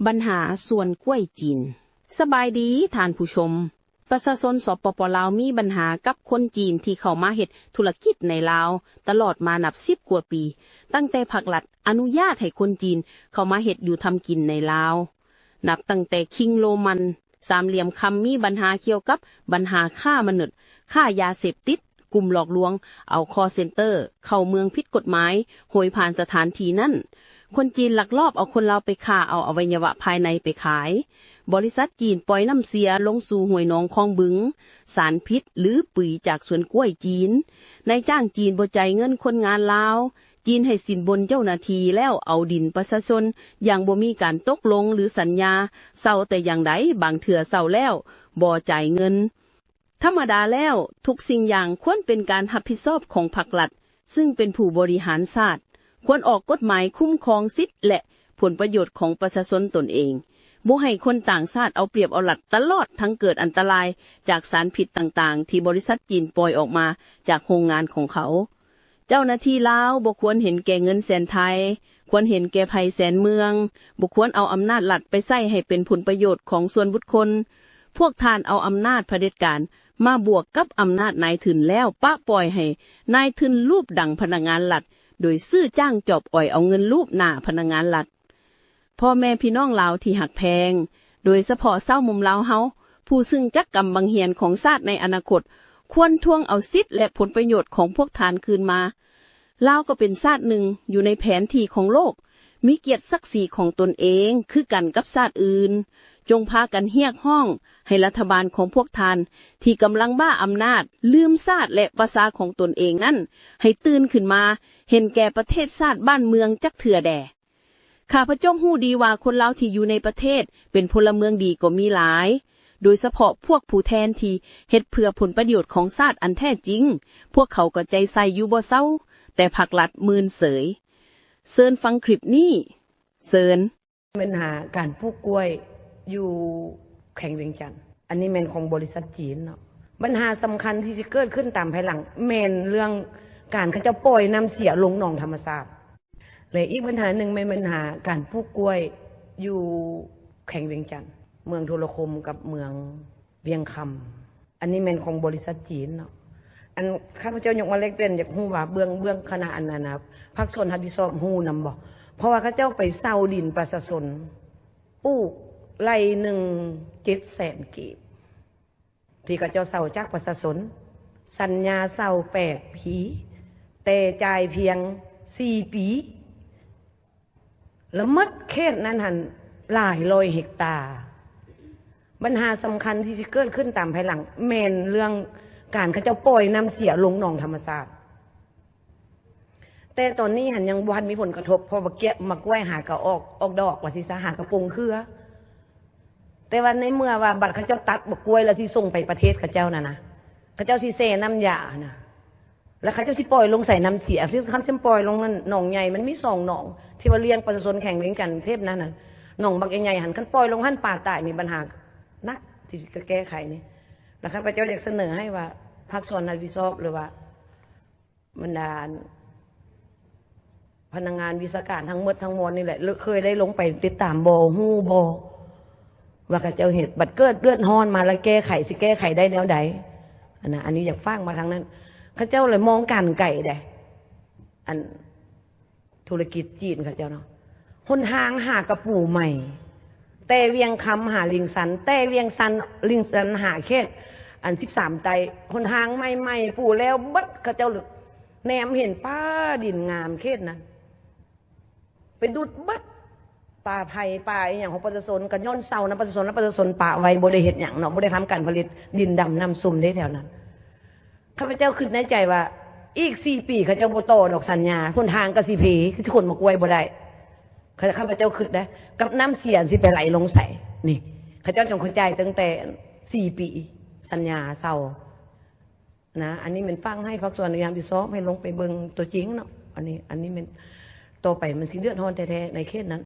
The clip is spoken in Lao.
ບັນຫາສວນກ້ວຍຈີນ. ສະບາຍດີທ່ານຜູ້ຊົມ. ປະຊາຊົນ ສປປ ລາວ ມີບັນຫາກັບຄົນຈີນທີ່ເຂົ້າມາເຮັດທຸລະກິດໃນລາວ ຕະຫຼອດມານັບສິບກວ່າປີ, ຕັ້ງແຕ່ພັກລັດອະນຸຍາດໃຫ້ຄົນຈີນເຂົ້າມາເຮັດຢູ່ທຳກິນໃນລາວ. ນັບຕັ້ງແຕ່ຄິງໂຣມັນ ສາມຫຼ່ຽມຄຳ ມີບັນຫາກ່ຽວກັບບັນຫາຄ້າມະນຸດ, ຄ້າຢາເສບຕິດ, ກຸ່ມຫຼອກລວງເອົາຄໍເຊັນເຕີເຂົ້າເມືອງຜິດກົດໝາຍ ໂຫຍຜ່ານສະຖານທີ່ນັ້ນ. ຄົນຈີນລັກລອບເອົາຄົນລາວໄປຂ້າເອົາອະໄວຍະວະພາຍໃນໄປຂາຍ. ບໍລິສັດຈີນປ່ອຍນ້ຳເສຍລົງສູ່ຫ້ວຍໜອງຄອງບຶງ, ສານພິດ ຫຼື ປຸຍຈາກສວນກ້ວຍຈີນ. ນາຍຈ້າງຈີນບໍ່ຈ່າຍເງິນຄົນງານລາວ. ຈີນໃຫ້ສິນບົນເຈົ້າໜ້າທີ່ແລ້ວເອົາດິນປະຊາຊົນຢ່າງບໍ່ມີການຕົກລົງ ຫຼື ສັນຍາເຊົ່າແຕ່ຢ່າງໃດ, ບາງເທື່ອເຊົ່າແລ້ວບໍ່ຈ່າຍເງິນ. ທຳມະດາແລ້ວ ທຸກສິ່ງຢ່າງຄວນເປັນການຮັບຜິດຊອບຂອງພັກລັດ, ຊຶ່ງເປັນຜູ້ບໍລິຫານຊາດ, ຄວນອອກກົດໝາຍຄຸ້ມຄອງສິດ ແລະ ຜົນປະໂຫຍດຂອງປະຊາຊົນຕົນເອງ, ບໍ່ໃຫ້ຄົນຕ່າງຊາດເອົາປຽບເອົາລັດ, ຕະຫຼອດທັງເກີດອັນຕະລາຍຈາກສານພິດຕ່າງໆ ທີ່ບໍລິສັດຈີນປ່ອຍອອກມາຈາກໂຮງງານຂອງເຂົາ. ເຈົ້າໜ້າທີ່ລາວບໍ່ຄວນເຫັນແກ່ເງິນແສນໄທ, ຄວນເຫັນແກ່ໄພແສນເມືອງ, ບໍ່ຄວນເອົາອຳນາດລັດໄປໃຊ້ໃຫ້ເປັນຜົນປະໂຫຍດຂອງສ່ວນບຸກຄົນ. ພວກທ່ານເອົາອຳນາດຜະເດັດການມາບວກກັບອຳນາດນາຍທຶນແລ້ວ ປະປ່ອຍໃຫ້ນາຍທຶນລູບດັງພະນັກງານລັດ ໂດຍຊື້ຈ້າງຈອບອອຍເອົາເງິນລູບໜ້າພະນັກງານລັດ. ພໍ່ແມ່ພີ່ນ້ອງລາວທີ່ຮັກແພງ, ໂດຍສະເພາະຊາວມຸມລາວເຮົາ, ຜູ້ຊຶ່ງຈັກກຳບັງຫຽນຂອງຊາດໃນອະນາຄົດ, ຄວນທວງເອົາສິດ ແລະ ຜົນປະໂຫຍດຂອງພວກທ່ານຄືນມາ. ລາວກໍເປັນຊາດໜຶ່ງຢູ່ໃນແຜນທີ່ຂອງໂລກ, ມີກຽດສັກສີຂອງຕົນເອງຄືກັນກັບຊາດອື່ນ. ຈົ່ງພາກັນຮຽກຮ້ອງໃຫ້ລັດຖະບານຂອງພວກທ່ານ ທີ່ກຳລັງບ້າອຳນາດ, ລືມຊາດ ແລະ ພາສາຂອງຕົນເອງນັ້ນ, ໃຫ້ຕື່ນຂຶ້ນມາເຫັນແກ່ປະເທດຊາດບ້ານເມືອງຈັກເທື່ອແດ່. ຂ້າພະເຈົ້າຮູ້ດີວ່າຄົນລາວທີ່ຢູ່ໃນປະເທດເປັນພົນລະເມືອງດີກໍມີຫຼາຍ, ໂດຍສະເພາະພວກຜູ້ແທນທີ່ເຮັດເພື່ອຜົນປະໂຫຍດຂອງຊາດອັນແທ້ຈິງ, ພວກເຂົາກໍໃຈໃສ່ຢູ່ບໍ່ເຊົາ, ແຕ່ພັກລັດມື່ນເສີຍ. ເຊີນຟັງຄລິບນີ້. ເຊີນ. ບັນຫາການປູກກ້ວຍຢູ່ແຂວງວຽງຈັນ, ອັນນີ້ແມ່ນຂອງບໍລິສັດຈີນເນາະ. ບັນຫາສຳຄັນທີ່ຊິເກີດຂຶ້ນຕາມພາຍຫຼັງ ແມ່ນເລື່ອງການເຂົາເຈົ້າປ່ອຍນ້ຳເສຍລົງໜອງທຳມະຊາດ. ແລະ ອີກບັນຫາໜຶ່ງແມ່ນບັນຫາການປູກກ້ວຍຢູ່ແຂວງວຽງຈັນ, ເມືອງໂທລະຄົມກັບເມືອງວຽງຄຳ, ອັນນີ້ແມ່ນຂອງບໍລິສັດຈີນເນາະ. ອັນຂ້າພະເຈົ້າຍົກມາແລກປ່ຽນ ຢາກຮູ້ວ່າເບື້ອງ ເບື້ອງຄະນະອັນນັ້ນນະ ພາກສ່ວນຮັບຜິດຊອບຮູ້ນຳບໍ່? ເພາະວ່າເຂົາເຈົ້າໄປເຊົ່າດິນປະຊາຊົນ ປູກໄລ່ໜຶ່ງເຈັດແສນກີບ ທີ່ເຂົາເຈົ້າເຊົ່າຈາກປະຊາຊົນ, ສັນຍາເຊົ່າແປດປີ, ແຕ່ຈ່າຍພຽງສີ່ປີ, ລະໝົດເຂດນັ້ນຫັ້ນຫຼາຍຮ້ອຍເຮັກຕາ. ບັນຫາສຳຄັນທີ່ຊິເກີດຂຶ້ນຕາມພາຍຫຼັງ ແມ່ນເລື່ອງການເຂົາເຈົ້າປ່ອຍນ້ຳເສຍລົງໜອງທຳມະຊາດ. ແຕ່ຕອນນີ້ຫັ້ນຍັງບໍ່ທັນມີຜົນກະທົບ ເພາະວ່າກ້ວຍ ໝາກກ້ວຍຫາກະອອກ ອອກດອກວ່າຊີ້ຊະ ຫາກະປົງເຄືອ. ແຕ່ວ່າໃນເມື່ອວ່າບັດເຂົາເຈົ້າຕັດໝາກກ້ວຍແລ້ວຊິສົ່ງໄປປະເທດເຂົາເຈົ້ານັ້ນນະ ເຂົາເຈົ້າຊິແຊ່ນ້ຳຢານະ ແລ້ວເຂົາເຈົ້າຊິປ່ອຍລົງໃສ່ນ້ຳເສຍ ຄັນຊິປ່ອຍລົງນັ້ນ ໜອງໃຫຍ່ ມັນມີສອງໜອງ ທີ່ວ່າລ້ຽງປະຊາຊົນແຂວງວຽງຈັນເທບນັ້ນນະ ໜອງບັກໃຫຍ່ໆຫັ້ນ ຄັນປ່ອຍລົງຫັ້ນປາຕາຍນີ້ ບັນຫາໜັກທີ່ຈະແກ້ໄຂນີ້. ແລ້ວຂ້າພະເຈົ້າຢາກສະເໜີໃຫ້ວ່າ ພາກສ່ວນຮັບຜິດຊອບ ຫຼືວ່າ ບັນດາພະນັກງານວິຊາການທັງໝົດທັງມວນນີ້ແຫຼະ ເຄີຍໄດ້ລົງໄປຕິດຕາມບໍ່? ຮູ້ບໍ່ວ່າເຂົາເຈົ້າເຮັດ ບັດເກີດເດືອດຮ້ອນມາແລ້ວແກ້ໄຂ ຊິແກ້ໄຂໄດ້ແນວໃດ? ອັນນະ ອັນນີ້ຢາກຝາກມາທາງນັ້ນ. ເຂົາເຈົ້າເລີຍມອງການໄກເດ້ ອັນ ທຸລະກິດຈີນເຂົາເຈົ້າເນາະ ຫົນທາງຫາກະປູໃໝ່ ແຕ່ວຽງຄຳຫາລິງຊັນ ແຕ່ວຽງຊັນ ລິງຊັນຫາເຂດອັນສິບສາມໃຕ້ ຫົນທາງໃໝ່ໆ ປູແລ້ວເບິດ ເຂົາເຈົ້າແນມເຫັນປ່າດິນງາມເຂດນັ້ນ ໄປດຸດເບິດ ປ່າໄຜ່ປ່າອີ່ຫຍັງຂອງປະຊາຊົນ ກະຍ້ອນເຊົ່ານຳປະຊາຊົນ ແລ້ວປະຊາຊົນປະໄວ້ ບໍ່ໄດ້ເຮັດຫຍັງເນາະ ບໍ່ໄດ້ທຳການຜະລິດ ດິນດຳນ້ຳຊຸ່ມເດ້ແຖວນັ້ນ. ຂ້າພະເຈົ້າຄິດໃນໃຈວ່າ ອີກສີ່ປີເຂົາເຈົ້າບໍ່ຕໍ່ດອກສັນຍາ ຫົນທາງກໍຊິເພ ຄືຊິຂົນໝາກກ້ວຍບໍ່ໄດ້. ຂ້າພະເຈົ້າຄິດໄດ໋ ກັບນ້ຳເສຍຊິໄປໄຫຼລົງໃສ ນີ້ ເຂົາເຈົ້າຈົ່ງເຂົ້າໃຈຕັ້ງແຕ່ສີ່ປີ ສັນຍາເຊົ່ານະ. ອັນນີ້ແມ່ນຝາກໃຫ້ພາກສ່ວນທີ່ຮັບຜິດຊອບໃຫ້ລົງໄປເບິ່ງຕົວຈິງເນາະ ອັນນີ້ ອັນນີ້ແມ່ນ ຕໍ່ໄປມັນຊິເດືອດຮ້ອນແທ້ໆ ໃນເຂດນັ້ນ